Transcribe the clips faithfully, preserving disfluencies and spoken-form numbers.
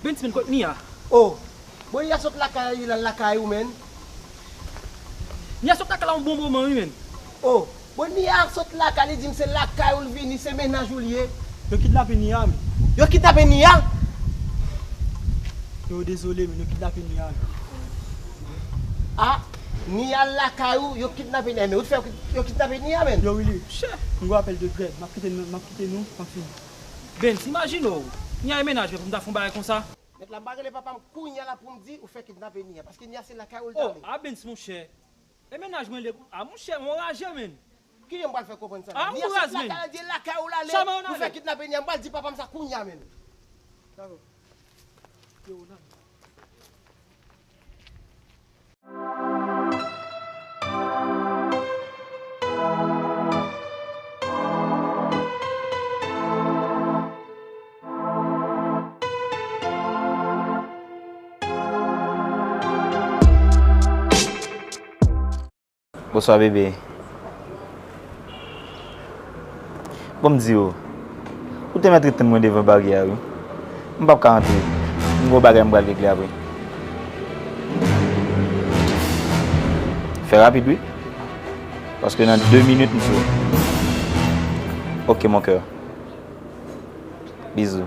Benz, men, kot Nia? Oh, bon, Nia sot lakay li, l al lakay ou, menn. Nia sot lakay la yon bon moman, wi, menn. Oh, bon, Nia sot lakay li, di m se lakay ou l vini, se mennaj ou l ye. Yo kidnape Nia, menn. Yo kidnape Nia? Yo, dezole, menn, yo kidnape Nia, menn. Ah, Nia lakay ou, yo kidnape Nia, men ou t fè yo kid-, yo kidnape Nia, menn. Yo, Willy, m gen apèl de Greg, m ap kite nou, m ap kite nou, m ap fini. Benz, imajine w, Nia e mennaj mwen pou m ta fè yon bagay konsa. Mèt la, m pa rele papa m kounye a la pou m di ou fè kidnape Nia, paske Nia se lakay ou l t ale. Oh, a Benz, monchè. E mennaj mwen li, a monchè, m anraje, menn. Kijan m pral fè konprann sa? Ah, Nia sot lakay la, di e lakay ou l ale, ou fè kidnape Nia, m pral di papa m sa kounye a, menn. Dakò. Yo, nan. Bonswa, bebe. Bon, m di w, ou te mèt ret tann mwen devan baryè a, wi. M p ap ka antre. M gen yon bagay m pral regle apre. Fè rapid, wi. Paske nan de minit, m sou. Ok, mon cœur. Bizou.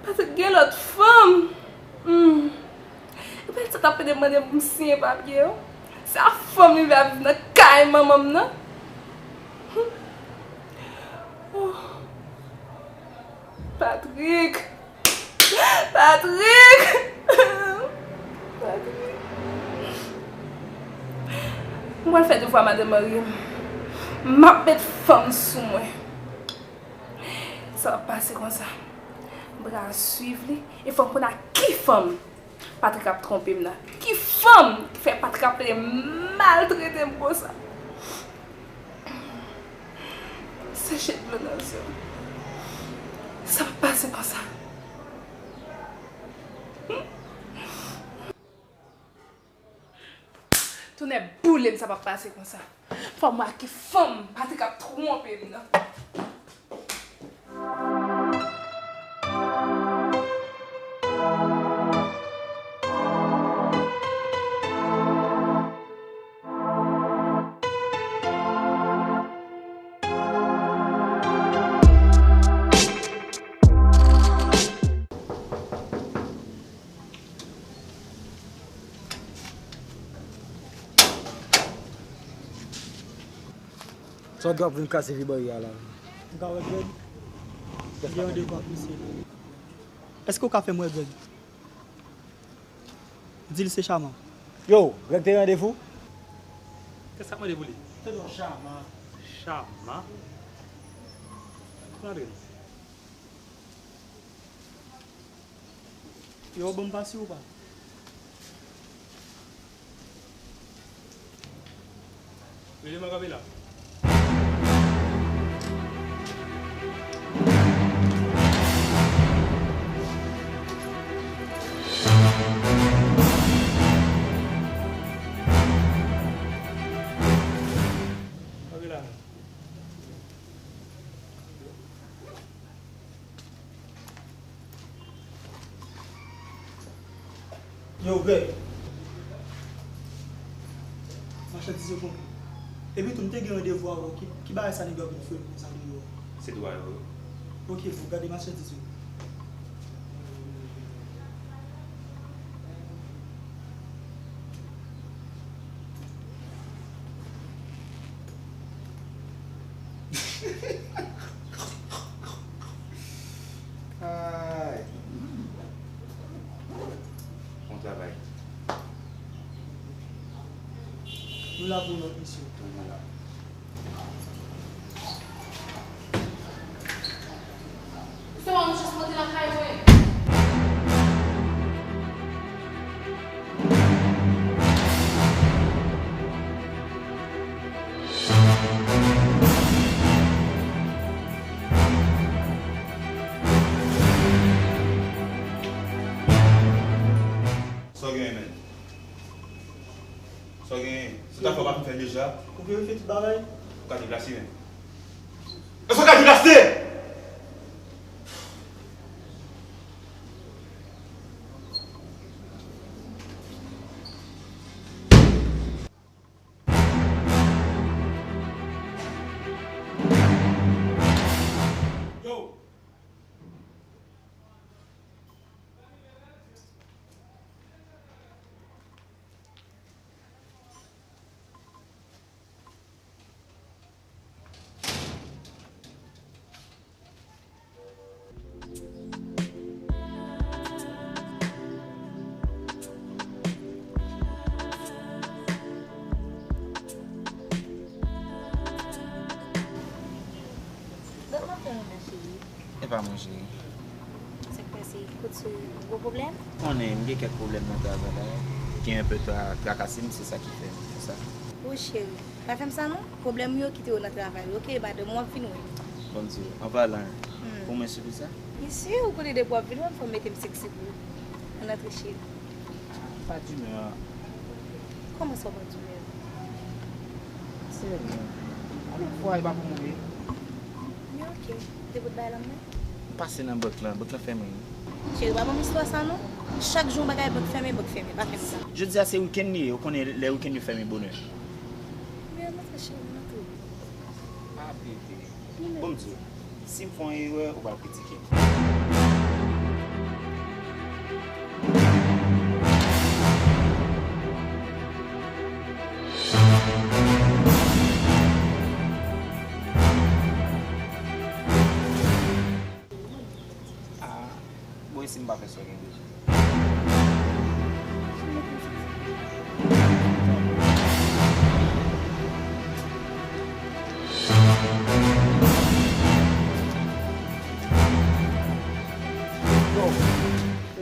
Patrick gen lòt fanm. Hmm. Epi sa t ap pede mande pou m siyen papye yo. Se a fanm li vle ap viv nan kay manman m nan. Oh. Patrick. Patrick. Patrick. Mwen fè devwa madanm mari m. M ap met fanm sou mwen. Sa ap pase konsa. M pral swiv li e fò m konn ak ki fanm Patrick ap twonpe m nan. Ki fanm ki fè Patrick ap pede maltrete m konsa? Seche dlo nan zye m. Sa ap pase konsa. Tonnè boule m, sa p ap pase konsa. Fò m wè ak ki fanm Patrick ap twonpe m nan. Sa w t ap vin kase vye baryè a la? M ka wè Greg? Li gen randevou ak misye. Èske w ka fè m wè Greg? Di l se Chama. Yo, Greg te randevou? Kiyès k ap mande pou li? Tande w, Chama. Chama? Rantre. Yo, ban m pase ou pa? Rele m a kapela. Kapela. Yo, Greg. Machandiz yo konpli. Epi tou, m te gen randevou avè w. Ki, ki bagay sa nèg yo ap vin foure m konsa deyò? Se dwa yo. Ok, pou gade machandiz yo. Ay. Bon travay. Nou la pou yon lòt misyon. Nou la. Sa w ap jis monte lakay mwen? Sa w genyen, menn? Sa w genyen? Se ta fè w pa fin fè deja? Ou vle refè tout bagay? Ou ka deplase, menn. Èske w ka deplase? Yo! Donk m ap fè yon lè, cheri. E pa mwen, cheri. Sa k pase? Kot sou gwo pwoblèm? Konnen, m gen kèk pwoblèm nan travay la. Gen enpe tra-, trakase m, se sa ki fè m fè sa. Wi, cheri. Pa fè m sa non. Pwoblèm ou yo kite yo nan travay ou, oke? Madanm ou ap vin wè. Bondye, an palan, hmm, pou mwen sipriz sa? Byen si, ou konnen depi w ap vin wè m, fò m mete m seksi pou ou. Ann antre, cheri. Pa dimè. Kòman sa w pa dimè? Serye. Yon lòt fwa, e pa pou mwen ye. Men oke, ou te pot bagay la mwen? M pase nan bank lan, bank lan fèmen. Cheri, pa ban m istwa sa non. Chak jou yon bagay bank fèmen, bank fèmen, pa fè m sa. Jodi a se wikenn li ye, ou konnen lè wikenn yo fèmen bonè. Men ann antre cheri, ann antre. Pa bebe. Bon, m di w, si m fè yon erè, ou pral kritike m. Ah, bon, e si m pa fè sa w gen bezwen? Non.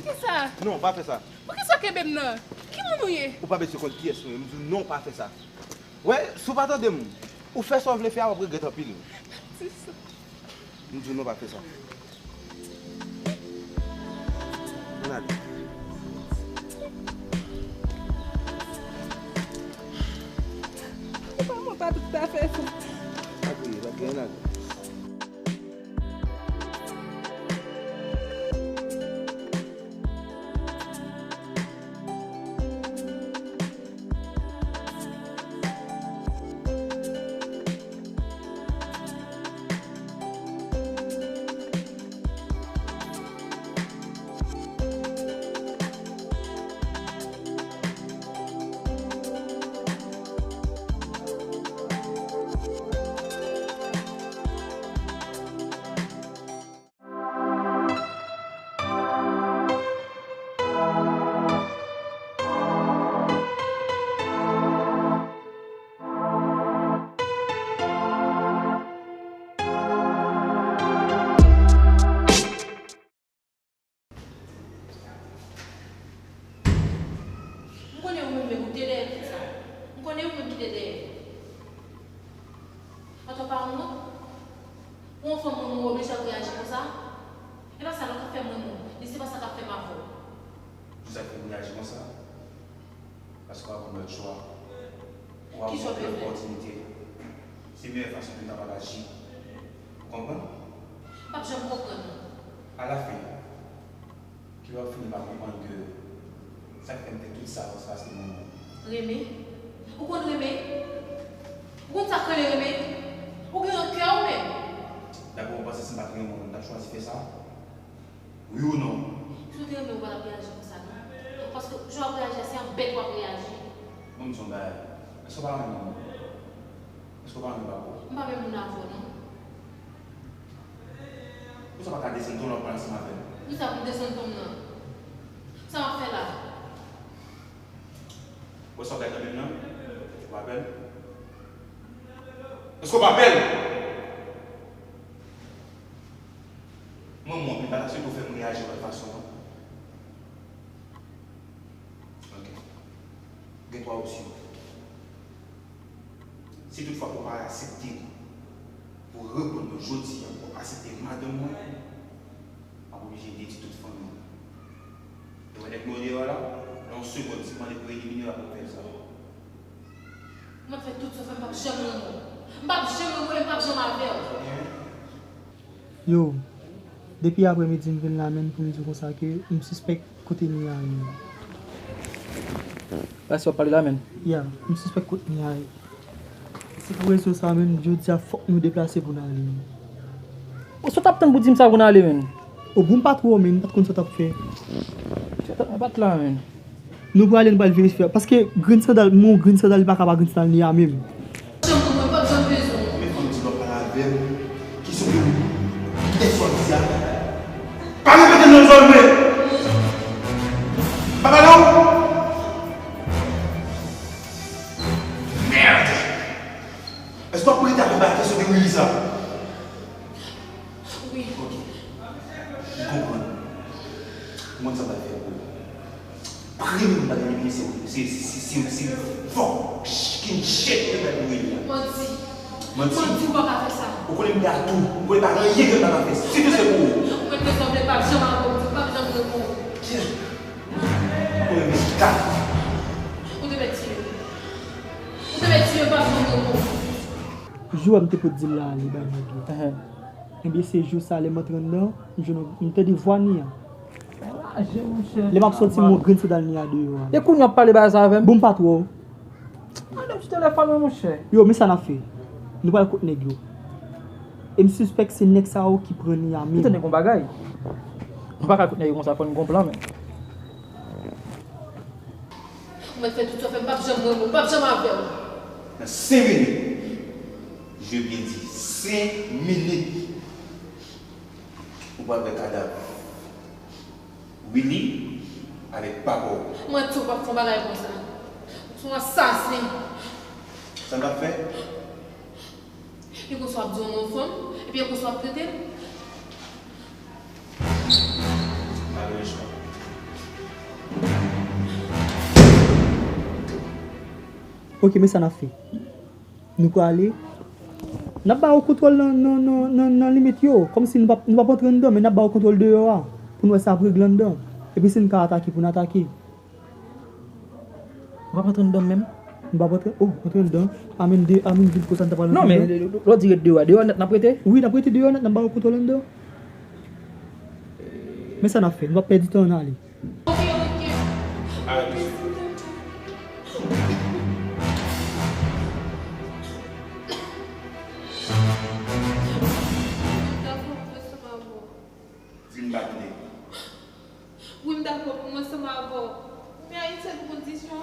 Kisa? Non, pa fè sa. Poukisa w kenbe m nan? Ki moun ou ye? Ou pa bezwen konn kiyès mwen ye. M di w non, pa fè sa. Wè, si w pa tande m, ou fè sa w vle fè a, w ap regrèt anpil. Di sa. M di w non, pa fè sa. Ann ale. Ou pa mwen pa tout ta fè sa. Pa kriye, pa kriye, ann ale. M konnen ou menm menm ou te dèyè tout sa. M konnen ou menm ki te dèyè. Antò pa wont? Ou yon fanm moun ou oblije ap reyaji konsa? E pa sa non k ap fè m renmen w, ni se pa sa k ap fè m avè w. Poukisa k fè m reyaji konsa? Paske w ap pran lòt chwa. Ou ap pran lòt opòtinite. Se meyè fason pou m kapab aji. Ou konprann? M p ap janm konprann ou. Alafen, ke w ap fini pa konprann ke sa k fè m fè tout sa, se paske m renmen w. Renmen? Ou konn renmen? Ou konn sa k rele renmen? Ou gen yon kè ou menm? Dabò, Sa k renmen w, w t ap chwazi fè sa? Wi ou non? Si w te renmen m, ou pa t ap reyaji konsa non. Paske jan w ap reyaji a, se an bèt w ap reyaji. Ban m di w yon bagay. Èske w pa renmen m? Èske w pa renmen papa w? M pa menm moun avè w non. Poukisa w pa ka desann ton w ap pale ansanm avè m? Poukisa pou m desann ton m nan? Sa m ap fè la? Ou wè sa w fè kanmenm nan? Ou pa pè l? Èske w pa pè l? Manman w, li pa t ap sipoze fè m reyaji yon lòt fason non. Ok. Gen twa opsyon. Si toutfwa ou pa aksepte pou reponn mwen jodi a, pou aksepte madanm mwen, m ap oblije detwi tout fanmi w. E wè nèg mwen deyò la, nan yon segonn, si m mande pou elimine l, l ap fè sa. M ap fè tout sa w fè, m p ap janm renmen w. M p ap janm renmen w e m p ap janm avè w. Yo, depi aprèmidi m vin la menm pou m di w konsa ke m sispèk kote Nia ye. Pase w ap pale la menm? Ya, m sispèk kote Nia ye. Se pou rezon sa menm, jodi a fòk nou deplase pou n ale. Ou sot ap tann pou di m sa pou n ale menm? O bon, m pa twò menm, m pa t konn sa w t ap fè. Sa w t ap bat la menm? Nou prale, nou pral verifye. Paske grenn sandal, m gon grenn sandal, li pa ka pa grenn sandal Nia menm. Janm pou mwen, p ap janm bezwen w. Men fanm ti lòk pale avè m, kesyon de kilès fanm ti a. Pa repete non zòn mwen. Pa pale w. Merde. Èske w ap rete ak yon bagay kesyon de Willy sa? Wi. Ok. M konprann. M konn sa m pral fè pou ou. Premye moun m pral elimine se, se, se, se, se, se fucking shit ke m pral elimine a. Manti. Manti. Manti, ou pa ka fè sa. Ou konnen m prè a tou. Ou konnen pa gen anyen ke m pa ka fè. Sitou se pou ou. Ou mèt resanble, p ap janm avè w, p ap janm renmen w. Ou renmen chita. Ou te mèt tiye. Ou te mèt tiye, p ap janm renmen w. Jou a m te pot di l la ale bay nèg yo. Enhen. Ebyen, se jou sa, lè m antre anndan, m jwenn, m tande vwa Nia. Raje, monchè. Lè m ap soti, m wè grenn sandal Nia deyò a. E kounye a w ap pale bagay sa avè m? Bon, m pa twò. Gade ti telefòn mwen, monchè. Yo, men sa n ap fè. Nou pral kot nèg yo. E m sispèk se nèg sa yo ki pran Nia menm. Ou tande gon bagay? Nou pa ka kot nèg yo konsa, fò n gon plan, men. Ou mèt fè tout sa w fè, m p ap janm renmen w, m p ap janm avè w. Nan senk minit, je bien di, senk minit, ou pral wè kadav Willy avèk papa w. Manti, ou p ap fè yon bagay konsa. Ou se yon asasen. Sa n ap fè? Yon konsa w ap di yon non fanm, epi yon konsa w ap trete l. Malerezman. Ok, men sa n ap fè. Nou prale. N ap ba yo kontwòl nan, nan, nan, nan, nan limit yo. Kòmsi nou p ap, nou p ap antre anndan, men n ap ba yo kontwòl deyò a. Pou n wè sa ap regle anndan. Epi si n ka atake, pou n atake. M p ap antre anndan menm. M p ap antre, oh, antre anndan. Amèn de, amèn vin konsa n ta pral antre anndan. Non, men lè w di ret deyò a, deyò a nèt n ap rete? Wi, n ap rete deyò a nèt, n ap ba yo kontwòl anndan. Men sa n ap fè, nou p ap pèdi tan, ann ale. Ok, ok. Arete. Dakò, mwen ansanm avè w. Di m pa tande. Wi, m dakò pou m ansanm avè w. Men a yon sèl kondisyon.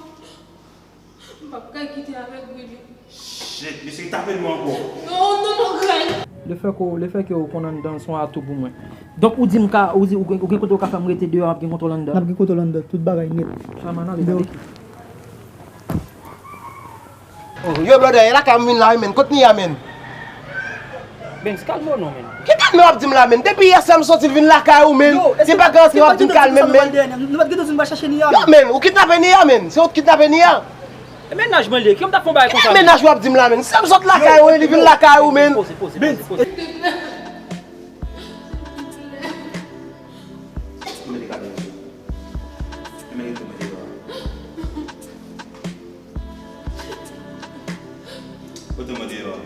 M p ap ka kite avèk Willy. Shit, mesye, tape nou ankò. Non, non, non, grann. Lefètke, lefètke ou konn anndan se yon atou pou mwen. Donk, ou di m ka, ou di, ou gen, ou gen kote ou ka fè m rete deyò, m ap gen kontwòl anndan? N ap gen kontwòl anndan, tout bagay nèt. Chaman, ale, gade ki. Oh, yo, brother, e lakay ou m vin la, wi, men. Kot Nia, men? Benz, kalme w non, men. Ki kalme w ap di m la, men? Depi yè swa m soti, l vin lakay ou, men. Yo, se pa garanti w ap di m kalme m, men. Nou pa t gentan di nou pral chache Nia, men. Yo, men, ou kidnape Nia, men. Se ou t kidnape Nia. E mennaj mwen li ye, ki m t ap fè yon bagay konsa, men? Mennaj w ap di m la, men. Si m sot lakay ou, e li vin lakay ou, men. Poze, poze, poze, poze. Mete kado sou. Mete kado sou. Kote mwen deyò a?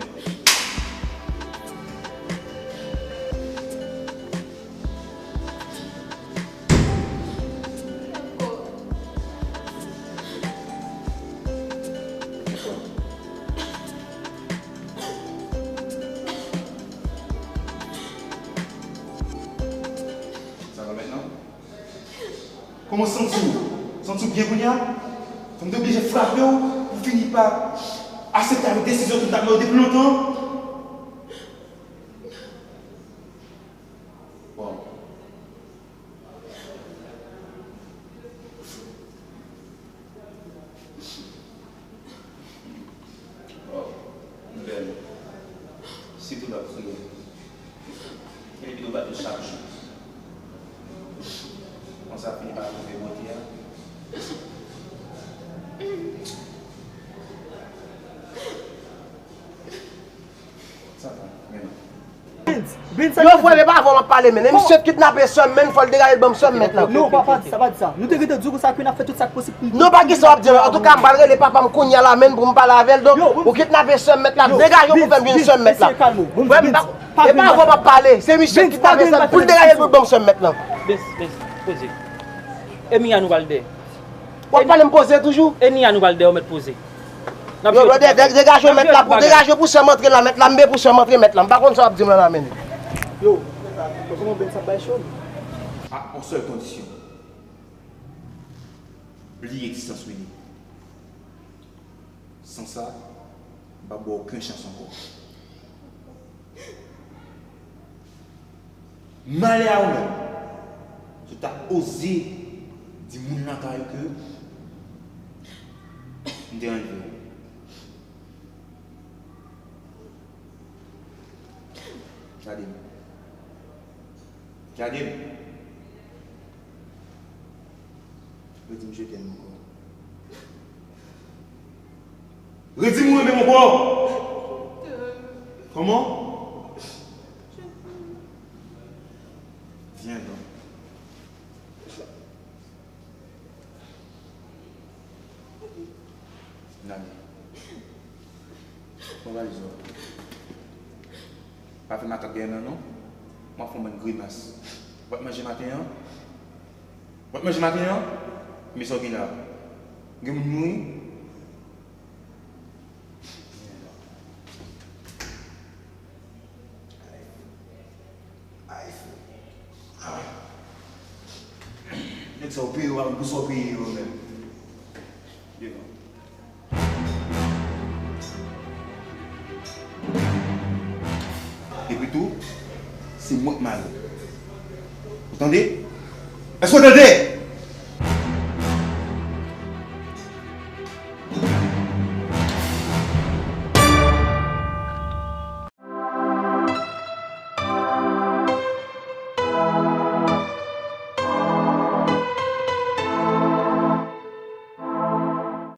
Kòman w santi w? Santi w byen kounye a? Fò m te oblije frape w pou fini pa aksepte avèk desizyon ke m t ap ba w depi lontan? Bon. Oh, bèl. Sitou lè w kriye. Epi nou bat nou chak jou. Konsa fini pa rive bote a. Sa va, men non. Yo, frè, men pa avè w m ap pale, men. E misye t kidnape sè m, men, fò l degaje l ban m sè m, mèt la. Non, papa, di sa, pa di sa. Nou te gentan di w konsa ke n ap fè tout sa k posib pou nou. Non, pa kisa w ap di la. Antouka, m pral rele papa m kounye a la, men, pou m pale avè l. Donk, ou kidnape sè m, mèt la. Degaje w pou fè m jwenn sè m, mèt la. Frè m, pa, e pa avè w m ap pale. Se misye t kidnape sè m, pou l degaje l pou l ban m sè m, mèt la. Bens, bens, poze. E mi a nou pral dèyè. W ap pale m poze toujou? E ni a nou pral dèyè, w mèt poze. Yo, brother, de-, degaje w, mèt la, pou, degaje w pou sè m antre la, mèt la, m be pou sè m antre, mèt la. M pa konn sa w ap di m la, la, men. Yo, kòman Bens ap bay cho? A yon sèl kondisyon. Bliye egzistans Willy. San sa, m p ap ba w okenn chans ankò. Malè a ou menm, si w ta oze di moun lakay ou ke m te anlve w. Gade m. Gade m. Redi m je t'aime ankò. Redi m ou renmen m ankò. Kòman? Vyen non. N ale. Pran valiz ou. Pa fè makak dèyè m nan non. M ap fè yon bann grimas. W ap manje maten an? W ap manje maten an? Men sa w gen la. Gen moun mouri? Ay, frè. Ah. Nèg sa yo peye yo, pou sa yo peye yo menm. Devan. Epi tou, se mwen k mare. Ou tande? Èske w tande?